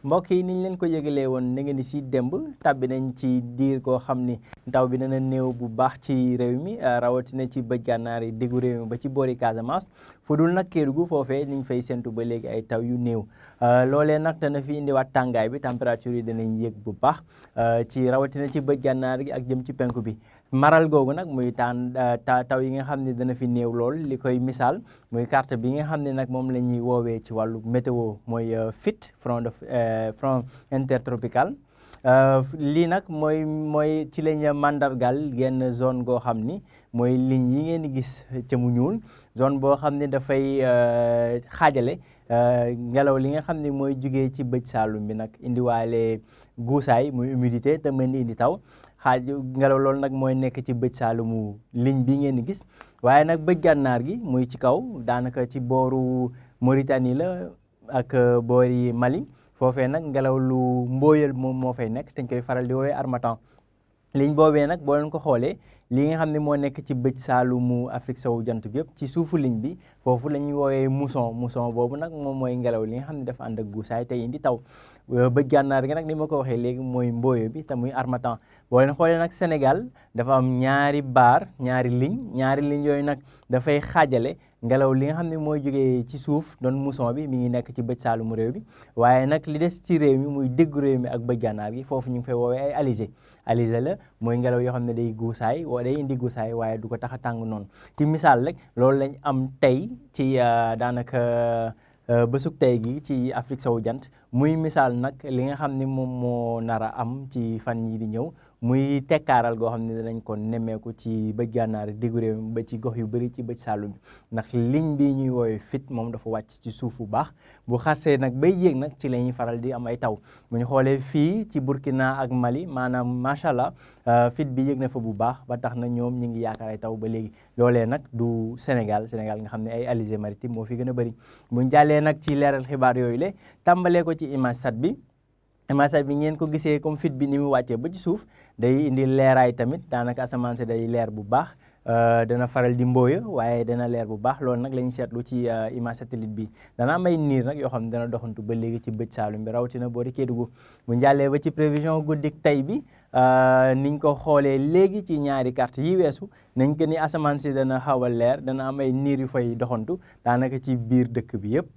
mbokk yi niñ leen ko yëgalee woon na ngeen di si démb tàbbi nañ ci diir koo xam ni taw bi dana néew bu baax ci réew mi rawatina ci bëj gànnaar yi diggu réew mi ba ci boori Casamance fu dul nag Kédougou foofee niñ fay séntu ba léegi ay taw yu néew loolee nag dana fi indiwaat tàngaay bi température yi danañ yéeg bu baax ci rawatina ci bëj gànnaar gi ak jëm ci penku bi maral googu nag muy taw yi nga xam ne dana fi néew lool li koy misaal muy carte bi nga xam ne nag moom la ñuy woowee ci wàllu météo mooy FIT front intertropical lii nag mooy ci lañ mandargal genn zone goo xam ni mooy ligne yi ngeen di gis ca mu ñuul zone boo xam ne dafay xaajale ngelaw li nga xam ne mooy jugee ci bëj saalum bi nag indiwaale guusaay muy humidité te mën indi taw ngelaw loolu nag mooy nekk ci bëj saalumu ligne bi ngeen di gis waaye nag bëj gànnaar gi muy ci kaw daanaka ci booru Mauritanie la ak boori Mali foofee nag ngelaw lu mbooyal moom moo fay nekk te ñu koy faral di woowee harmattan ligne boobee nag boo leen ko xoolee li nga xam ne moo nekk ci bëj saalumu Afrique sowu jant bi yëpp ci suufu ligne bi foofu la ñuy woowee mousson boobu nag moom mooy ngelaw li nga xam ne dafa ànd ak guusaay tey indi taw bëj gànnaar gi nag ni ma ko waxee léegi mooy mbooyo bi te muy harmattan boo leen xoolee nag Sénégal dafa am ñaari ligne yooyu nag dafay xaajale ngelaw li nga xam ne mooy jógee ci suuf doon mousson bi mi ngi nekk ci bëj saalumu réew bi waaye nag li des ci réew mi muy déggu réew mi ak bëj gànnaar gi foofu ñu ngi fay woowee ay alizé la mooy ngelaw yoo xam ne day guusaay day indi guusaay waaye du ko tax a tàng noonu ci misaal rek loolu lañ am tey ci daanaka bésug tey gi ci Afrique sowu jant muy misaal nag li nga xam ne moom moo nar a am ci fan yi di ñëw muy tekkaaral goo xam ne danañ ko nemmeeku ci bëj gànnaar diggu réew mi ba ci gox yu bëri ci bëj saalum bi ndax ligne bi ñuy woowee FIT moom dafa wàcc ci suuf bu baax bu xarsee nag bay yéeg nag ci la ñuy faral di am ay taw bu ñu xoolee fii ci Burkina ak Mali maanaam macha allah FIT bi yéeg na fa bu baax ba tax na ñoom ñu ngi yaakaar ay taw ba léegi loolee nag du Sénégal nga xam ne ay alizé maritime moo fi gën a bëri bu ñu jàllee nag ci leeral xibaar yooyu le tàmbalee ko ci image sat bi ngeen ko gisee comme FIT bi ni mu wàccee ba ci suuf day indi leeraay tamit daanaka asamaan si day leer bu baax dana faral di mbooya waaye dana leer bu baax loolu nag la ñu seetlu ci image satellite bi dana am ay niir nag yoo xam ne dana doxantu ba léegi ci bëj saalum bi rawatina boori Kédougou bu njàllee ba ci prévision guddik tey bi niñ ko xoolee léegi ci ñaari carte yi weesu nañ ko ni asamaan si dana xaw a leer dana am ay niir yu fay doxantu daanaka ci biir dëkk bi yëpp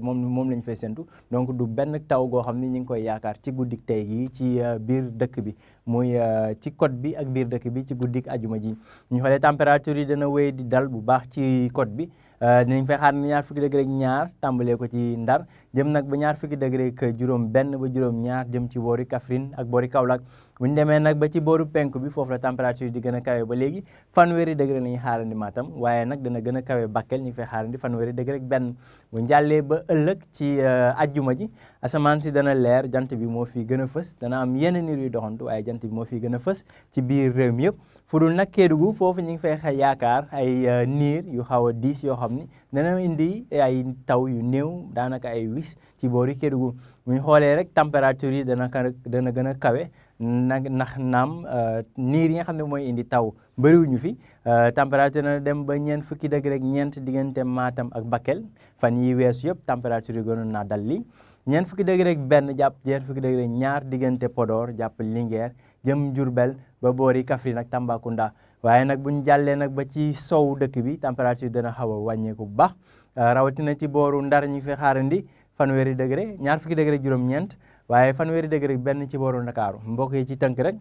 moom lañ fay séntu donc du benn taw goo xam ne ñu ngi koy yaakaar ci guddik tey gi ci biir dëkk bi muy ci côte bi ak biir dëkk bi ci guddik ajuma ji ñu xoolee température yi dana wéy di dal bu baax ci côte bi dinañ fay xaar ñaar fukki degré ak ñaar tàmbalee ko ci Ndar jëm nag ba ñaar fukki degré ak juróom benn ba juróom ñaar jëm ci boori Kaffrine ak boori Kaolack bu ñu demee nag ba ci booru penku bi foofu la température yi di gën a kawe ba léegi fanweeri degré la ñuy xaarandi Matam waaye nag dana gën a kawe Bakel ñu ngi fay xaarandi fanweeri degré ak benn bu njàllee ba ëllëg ci ajjuma ji asamaan si dana leer jant bi moo fi gën a fës dana am yenn niir yu doxantu waaye jant bi moo fi gën a fës ci biir réew mi yëpp fu dul nag Kédougou foofu ñu ngi fay yaakaar ay niir yu xaw a diis yoo xam ni dana indi ay taw yu néew daanaka ay wis ci boori Kédougou bu ñu xoolee rek température yi dana gën a kawe nag ndax naam niir yi nga xam ne mooy indi taw bëriwuñu fi température na dem ba ñeent fukki degré ak ñeent diggante Matam ak Bakel fan yi weesu yëpp température yi gënoon naa dal li ñeent fukki degré ak benn jàpp ñeent fukki degré ak ñaar diggante Podor jàpp Linguère jëm Diourbel ba boori Kaffrine ak Tambacounda waaye nag bu ñu jàllee nag ba ci sow dëkk bi température dana xaw a wàññeeku bu baax rawatina ci booru Ndar ñu fi xaarandi fanweeri degré ñaar fukki degré ak juróom-ñeent waaye fanweeri degré ak benn ci booru Ndakaaru mbokk yi ci tënk rek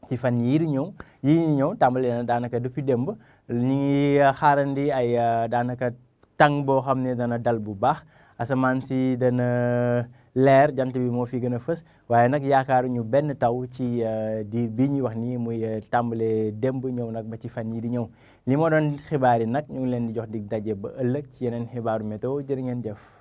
ci fan yii ñu ñëw tàmbalee na daanaka depuis démb ñu ngi xaarandi ay daanaka tàng boo xam ne dana dal bu baax asamaan si dana leer jant bi moo fi gën a fës waaye nag yaakaaruñu benn taw ci diir bii ñuy wax nii muy tàmbalee démb ñëw nag ba ci fan yii di ñëw li moo doon xibaar yi nag ñu ngi leen di jox dig daje ba ëllëg ci yeneen xibaaru météo jërë ngeen jëf